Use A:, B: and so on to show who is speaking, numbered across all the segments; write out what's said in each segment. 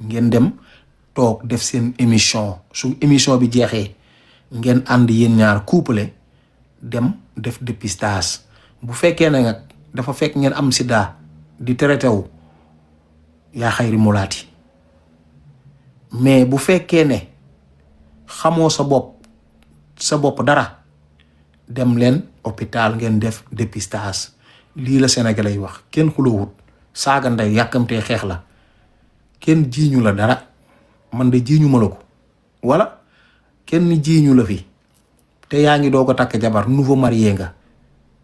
A: ngeen dem toog def seen émission su émission bi jeexee ngeen ànd yéen ñaar couple dem def dépistage bu fekkee ne nag dafa fekk ngeen am sida di traité wu yaa xayri mulaati mais bu fekkee ne xamoo sa bopp dara dem leen hôpital ngeen def dépistage lii la Sénégalais yi wax kenn xulowut saaga ndey yàkkamtee xeex la kenn jiiñu la dara man de jiiñu ma la ko wala kenn jiiñu la fi te yaa ngi doo ko takk jabar nouveau marié nga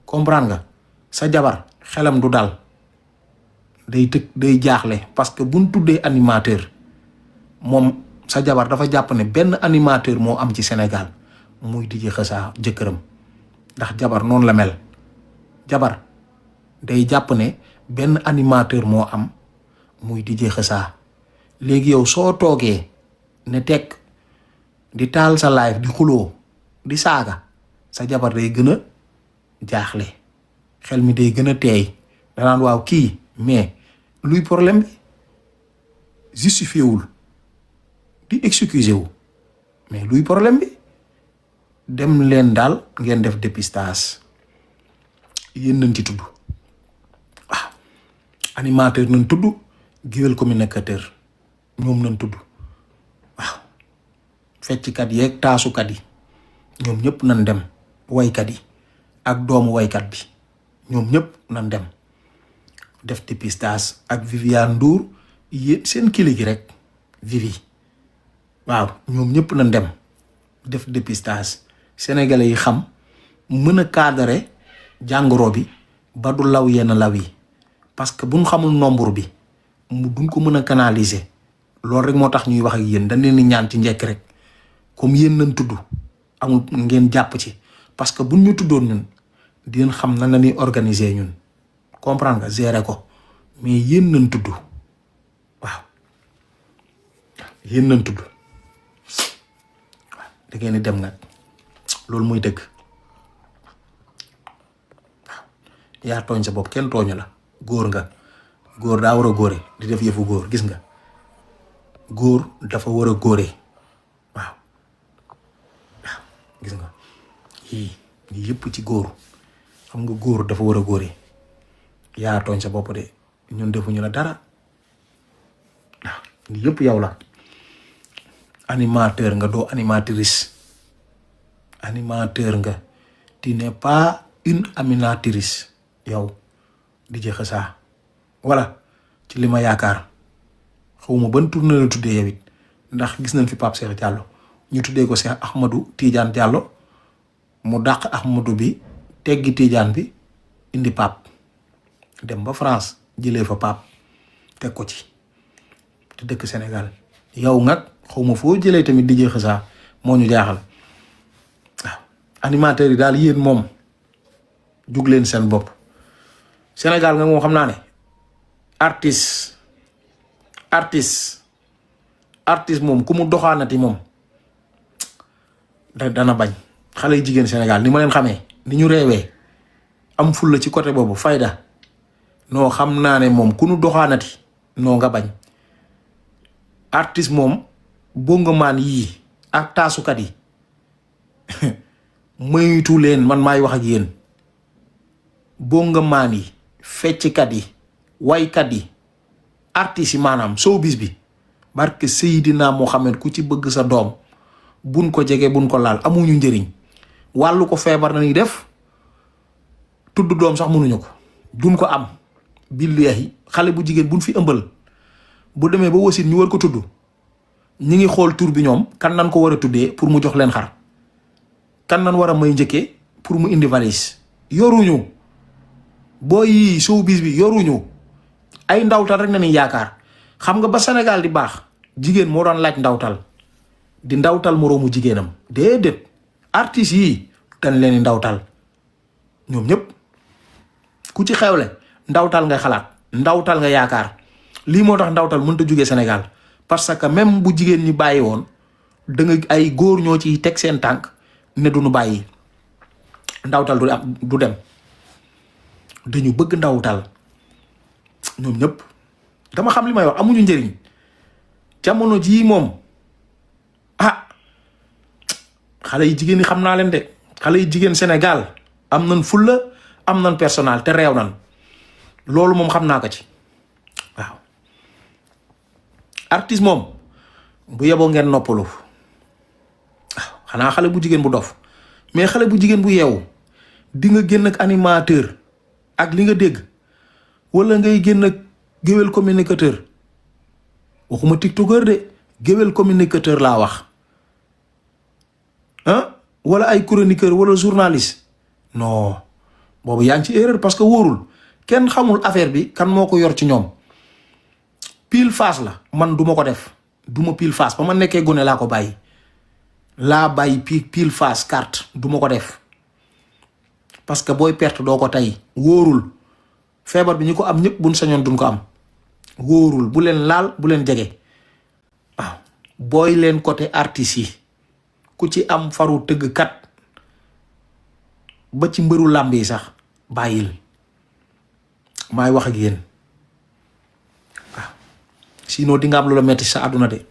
A: comprendre nga sa jabar xelam du dal day jaaxle parce que buñ tuddee animateur moom sa jabar dafa jàpp ne benn animateur moo am ci Sénégal muy DJ Kheucha jëkkëram ndax jabar noonu la mel jabar day jàpp ne benn animateur moo am muy DJ Kheucha léegi yow soo toogee ne teg di taal sa live di xuloo di saaga sa jabar day gën a jaaxle xel mi day gën a teey danaan waaw kii mais luy problème bi justifié wul di excusé wu mais luy problème bi dem leen daal ngeen def dépistage yéen nañ ci tudd waaw animateur nañ tudd géwél communicateur ñoom nañ tudd waaw fecckat yeeg taasukat yi ñoom ñëpp nañ dem waykat yi ak doomu waykat bi ñoom ñëpp nañ dem def dépistage ak Viviane Ndour yéen seen kili gi rek Vivi waaw ñoom ñëpp nañ dem def dépistage sénégalais yi xam mën a cadrer jàngoro bi ba du law yenn law yi parce que buñ xamul nombre bi mu duñ ko mën a canaliser loolu rek moo tax ñuy wax ak yéen dañ leen di ñaan ci njekk rek comme yéen nañ tudd amul ngeen jàpp ci parce que buñ ñu tuddoon ñun di leen xam nan la ñuy organiser ñun comprendre nga gérer ko mais yéen nañ tudd waaw yéen nañ tudd waaw da ngeen di dem nag loolu mooy dëgg waaw yaa tooñ sa bopp kenn tooñu la góor nga góor daa war a góore di def yëfu góor gis nga góor dafa war a góore waaw waaw gis nga yii yëpp ci góor xam nga góor dafa war a góore yaa tooñ sa bopp de ñun defuñu la dara waaw yëpp yow la animateur nga doo animatrice animateur nga tu n'es pas une animatrice yow DJ Kheucha voilà ci li ma yaakaar xawma ban tournée la tuddee yow it ndax gis nañ fi Pape Cheikh Diallo ñu tuddee ko Cheikh Ahmadou Tidiane Diallo mu dàq Ahmadou bi teggi Tidiane bi indi Pape dem ba France jëlee fa Pape teg ko ci te dëkk Sénégal yow nag xawma foo jëlee tamit DJ Kheucha moo ñu jaaxal waaw animateurs yi daal yéen moom jug leen seen bopp Sénégal nga moom xam naa ne artiste moom ku mu doxaanati moom dana bañ xale yu jigéen Sénégal ni ma leen xamee ni ñu reewee am fulla ci côté boobu fayda noo xam naa ne moom ku nu doxaanati noo nga bañ artiste moom bongomaan yii ak taasukat yi moytu leen man maay wax ak yéen bongomaan yi fecckat yi waykat yi artistes yi maanaam showbiz bi barke Seydina Mohamed ku ci bëgg sa doom buñ ko jege buñ ko laal amuñu njëriñ wàllu ko feebar na ñuy def tudd doom sax mënuñu ko duñ ko am billahi xale bu jigéen buñ fi ëmbal bu demee ba wasit ñu war ko tudd ñi ngi xool tur bi ñoom kan nan ko war a tuddee pour mu jox leen xar kan nan war a may njëkkee pour mu indi valise yoruñu booy yi showbiz bi yoruñu ay ndawtal rek na ni yaakaar xam nga ba Sénégal di baax jigéen moo doon laaj ndawtal di ndawtal moroomu jigéenam déedéet artistes yi dañ leen di ndawtal ñoom ñëpp ku ci xewle ndawtal nga xalaat ndawtal nga yaakaar lii moo tax ndawtal mënut a jógee Sénégal parce que même bu jigéen ñi bàyyi woon da nga ay góor ñoo ciy teg seen tànk ne duñu bàyyi ndawtal du dem dañu bëgg ndawtal ñoom ñëpp dama xam li may wax amuñu njëriñ jamono jii moom ah xale yi jigéen ñi xam naa leen de xale yi jigéen Sénégal am nañ fulla am nañ personnel te réew nan loolu moom xam naa ko ci waaw artiste moom bu yeboo ngeen noppalu waaw xanaa xale bu jigéen bu dof mais xale bu jigéen bu yeewu di nga génn ak animateur ak li nga dégg wala ngay génn ak géwél communicateur waxuma tiktoker de géwél communicateur laa wax ah wala ay chroniqueur wala journaliste non boobu yaa ngi ci erreur parce que wóorul kenn xamul affaire bi kan moo ko yor ci ñoom pile face la man duma ko def duma pile face ba ma nekkee gone laa ko bàyyi laa bàyyi pile face carte duma ko def parce que booy perte doo ko tey wóorul feebar bi ñu ko am ñëpp buñ sañoon duñ ko am wóorul bu leen laal bu leen jege waaw booy leen côté artistes yi ku ci am faru tëggkat ba ci mbëru làmb yi sax bàyyil maay wax ak yéen waaw sinon di nga am lu la metti sa àdduna de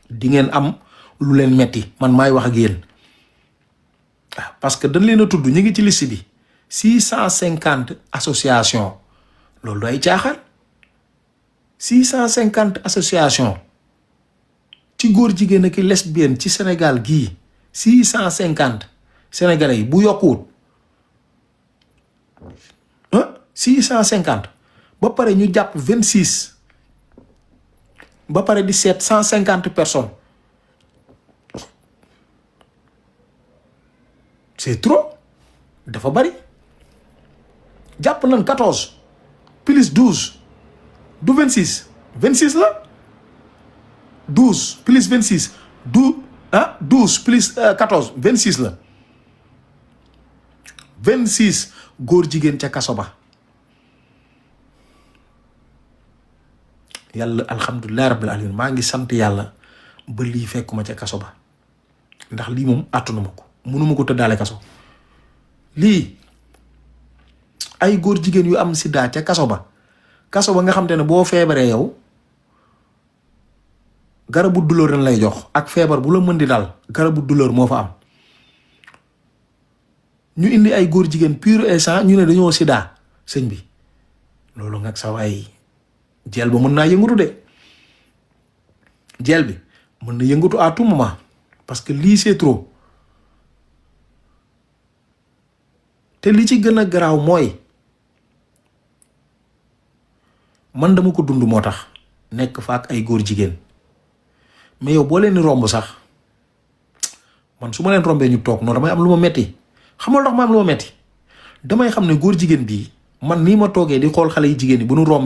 A: di ngeen am lu leen metti man maay wax ak yéen waaw parce que dañ leen a tudd ñu ngi ci liste bi 650 association loolu day caaxaan 650 association ci góor jigéen ak lesbienne ci Sénégal gii 650 sénégalais yi bu yokkuwut 650 ba pare ñu jàpp 26 ba pare di seet 150 personnes c'est trop dafa bari jàpp nañ 14 plus 12 du 26 26 la 12 plus 26 12 plus 14 26 la 26 góor jigéen ca kaso ba yàlla alhamdulilah rabbil alamin maa ngi sant yàlla ba lii fekkuma ca kaso ba ndax lii moom àttanu ma ko mënuma ko tëddaale kaso lii ay góor jigéen yu am sida ca kaso ba nga xam te ne boo feebaree yow garabu douleur lañ lay jox ak feebar bu la mën di dal garabu douleur moo fa am ñu indi ay góor jigéen pur et sang ñu ne dañoo sida sëñ bi loolu nag sa waay jeel ba mën naa yëngatu de jeel bi mën na yëngatu à tout moment parce que lii c'est trop te li ci gën a garaaw mooy man dama ko dund moo tax nekk fa ak ay góor jigéen mais yow boo leen di romb sax man su ma leen rombee ñu toog noonu damay am lu ma metti xamal ndax ma am lu ma metti damay xam ne góor jigéen bii man nii ma toogee di xool xale yi jigéen yi bu nu rombee